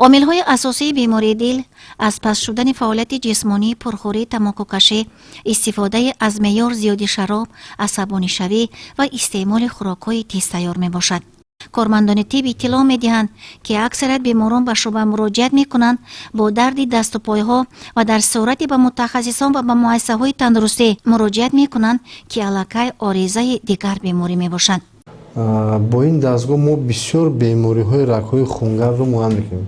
Омилҳои асосии бемории дил аз паст шудани фаъолияти ҷисмонӣ, пурхӯрӣ, тамокукашӣ, истифодаи аз меъёр зиёди шароб, асабонишавӣ ва истеъмоли хӯрокҳои тезтайёр мебошад. Кормандони тиб иттилоъ медиҳанд, ки аксарият беморон ба шӯъба муроҷиат мекунанд бо дарди дасту пойҳо ва дар сурате ба мутахассисон ва ба муассисаҳои тандурустӣ муроҷиат мекунанд, ки аллакай оризаи дигар беморӣ мебошанд. Бо ин дастгоҳ мо бисёр бемориҳои рагҳои хунгардро муайян мекунем.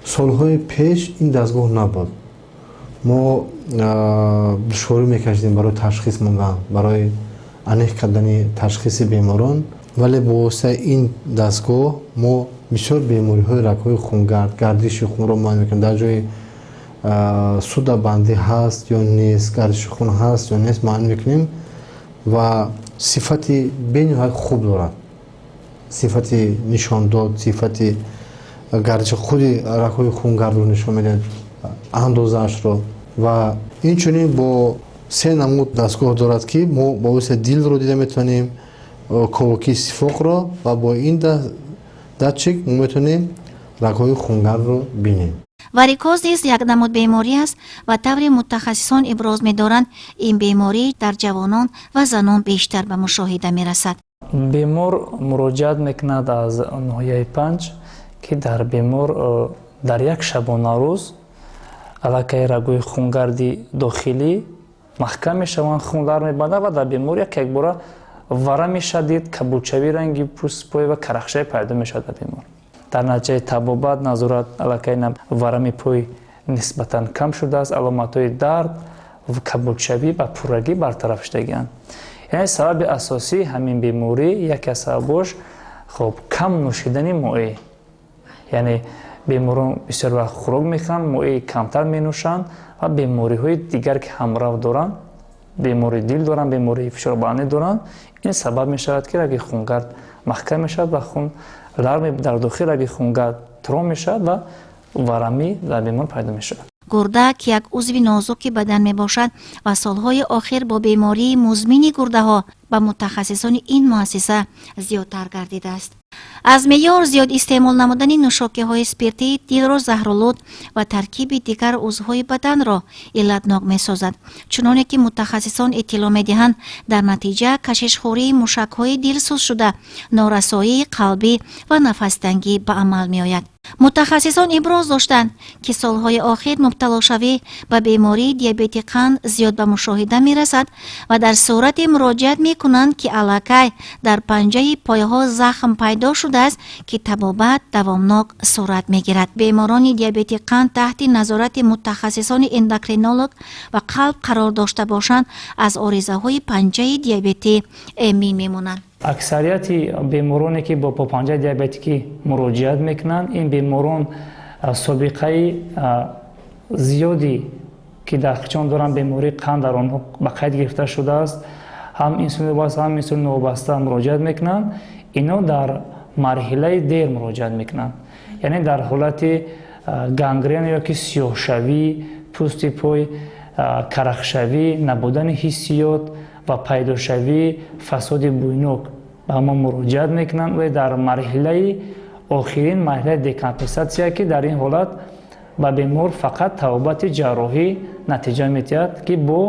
Солҳои пеш ин дастгоҳ набуд, мо душворӣ мекашидем барои ташхис мондан, барои аниқ кардани ташхиси беморон, вале бо воситаи ин дастгоҳ мо бисёр бемориҳои рагҳои хунгард, гардиши хунро муайян мекунем, дар ҷои судабандӣ ҳаст ё нест, гардиши хун ҳаст ё нест, муайян мекунем ва сифати бениҳоят хуб дорад, сифати нишондод, сифати гардиши худи рагҳои хунгардро нишон медиҳад, андозаашро. Ва инчунин бо се намуд дастгоҳ дорад, ки мо бо воситаи дилро дида метавонем, ковокии сифоқро, ва бо ин датчик мо метавонем рагҳои хунгардро бинем. Варикоз низ як намуд беморӣ аст ва тавре мутахассисон иброз медоранд, ин беморӣ дар ҷавонон ва занон бештар ба мушоҳида мерасад. Бемор муроҷиат мекунад аз ноҳияи Панҷ, ки дар бемор дар як шабонарӯз аллакай рагҳои хунгарди дохилӣ маҳкам мешаванд, хун дар мебандад ва дар бемор як якбора варами шадид, кабудшавии ранги пӯсти пой ва карахшавӣ пайдо мешавад дар бемор. Дар натиҷаи табобат, назорат аллакай варами пой нисбатан кам шудааст, аломатҳои дард, кабудшавӣ ба пуррагӣ бартараф шудагианд. Яъне сабаби асосии ҳамин беморӣ, яке аз сабабош, хоб, кам нӯшидани моеъ, яъне беморон бисёр вақт хӯрок мехӯранд, моеи камтар менӯшанд ва бемориҳои дигар, ки ҳамрав доранд, бемории дил доранд, бемории фишорбаландӣ доранд, ин сабаб мешавад, ки раги хунгард маҳкам мешавад ва хун дар дохили раги хунгард тромб мешавад ва варамӣ дар бемор пайдо мешавад. Гурда, ки як узви нозуки бадан мебошад ва солҳои охир бо бемории музмини гурдаҳо ба мутахассисони ин муассиса зиёдтар гардидааст. Аз меъёр зиёд истеъмол намудани нӯшокиҳои спиртӣ дилро заҳролуд ва таркиби дигар узвҳои баданро иллатнок месозад. Чуноне ки мутахассисон иттилоъ медиҳанд, дар натиҷа кашишхӯрии мушакҳои дил суст шуда, норасоии қалбӣ ва нафастангӣ ба амал меояд. Мутахассисон иброз доштанд, ки солҳои охир мубталошавӣ ба бемории диабети қанд зиёд ба мушоҳида мерасад ва дар сурате муроҷиат мекунанд, ки аллакай дар панҷаи пойҳо захм пайдо шудааст, ки табобат давомнок сурат мегирад. Беморони диабети қанд таҳти назорати мутахассисони эндокринолог ва қалб қарор дошта бошанд, аз оризаҳои панҷаи диабетӣ эмин мемонанд. Аксарияти бемороне, ки бо попанҷаи диабетикӣ муроҷиат мекунанд, ин беморон собиқаи зиёди, ки дар хичон доранд, бемории қанд дар онҳо ба қайд гирифта шудааст, ҳам инсулин вобаста, ҳам инсулин новобаста муроҷиат мекунанд. Ино дар марҳилаи дер муроҷиат мекунанд, яъне дар ҳолати гангрена ё ки сиёҳшавӣ пӯсти пой, карахшавӣ, набудани ҳиссиёт ва пайдошавии фасоди бӯйнок ба мо муроҷиат мекунанд ва дар марҳилаи охирин, марҳилаи декомпенсатсия, ки дар ин ҳолат ба бемор фақат табобати ҷарроҳӣ натиҷа медиҳад, ки бо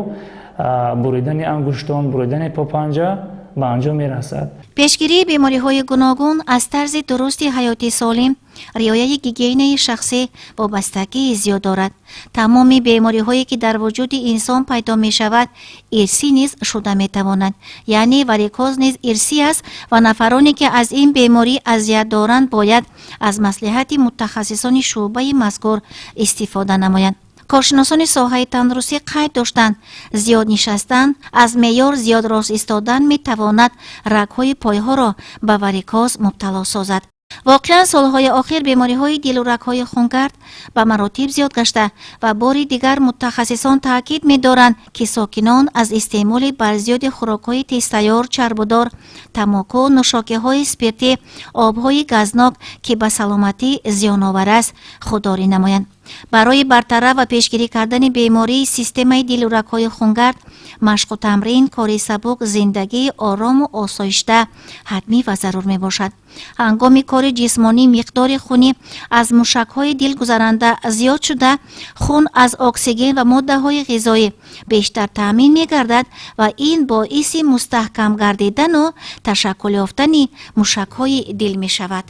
буридани ангуштон, буридани попанҷа ба анҷом мерасад. Пешгирии бемориҳои гуногун аз тарзи дурусти ҳаёти солим, риояи гигиенаи шахсӣ вобастагии зиёд дорад. Тамоми бемориҳое, ки дар вуҷуди инсон пайдо мешавад, ирсӣ низ шуда метавонад, яъне варикоз низ ирсӣ аст ва нафароне, ки аз ин беморӣ азият доранд, бояд аз маслиҳати мутахассисони шӯъбаи мазкур истифода намоянд. Коршиносони соҳаи тандурустӣ қайд доштанд, зиёд нишастан, аз меъёр зиёд рост истодан метавонад рагҳои пойҳоро ба варикоз мубтало созад. Воқеан, солҳои охир бемориҳои дилу рагҳои хунгард ба маротиб зиёд гашта ва бори дигар мутахассисон таъкид медоранд, ки сокинон аз истеъмоли барзиёди хӯрокҳои тезтайёр, чарбудор, тамоку, нӯшокиҳои спиртӣ, обҳои газнок, ки ба саломатӣ зиёновар аст, худдорӣ намоянд. Барои бартараф ва пешгирӣ кардани бемории системаи дилу рагҳои хунгард. Машқу тамрин, кори сабук, зиндагии орому осоишта ҳатмӣ ва зарур мебошад. Ҳангоми кори ҷисмонӣ миқдори хуни аз мушакҳои дил гузаранда зиёд шуда, хун аз оксиген ва моддаҳои ғизоӣ бештар таъмин мегардад ва ин боиси мустаҳкам гардидану ташаккул ёфтани мушакҳои дил мешавад.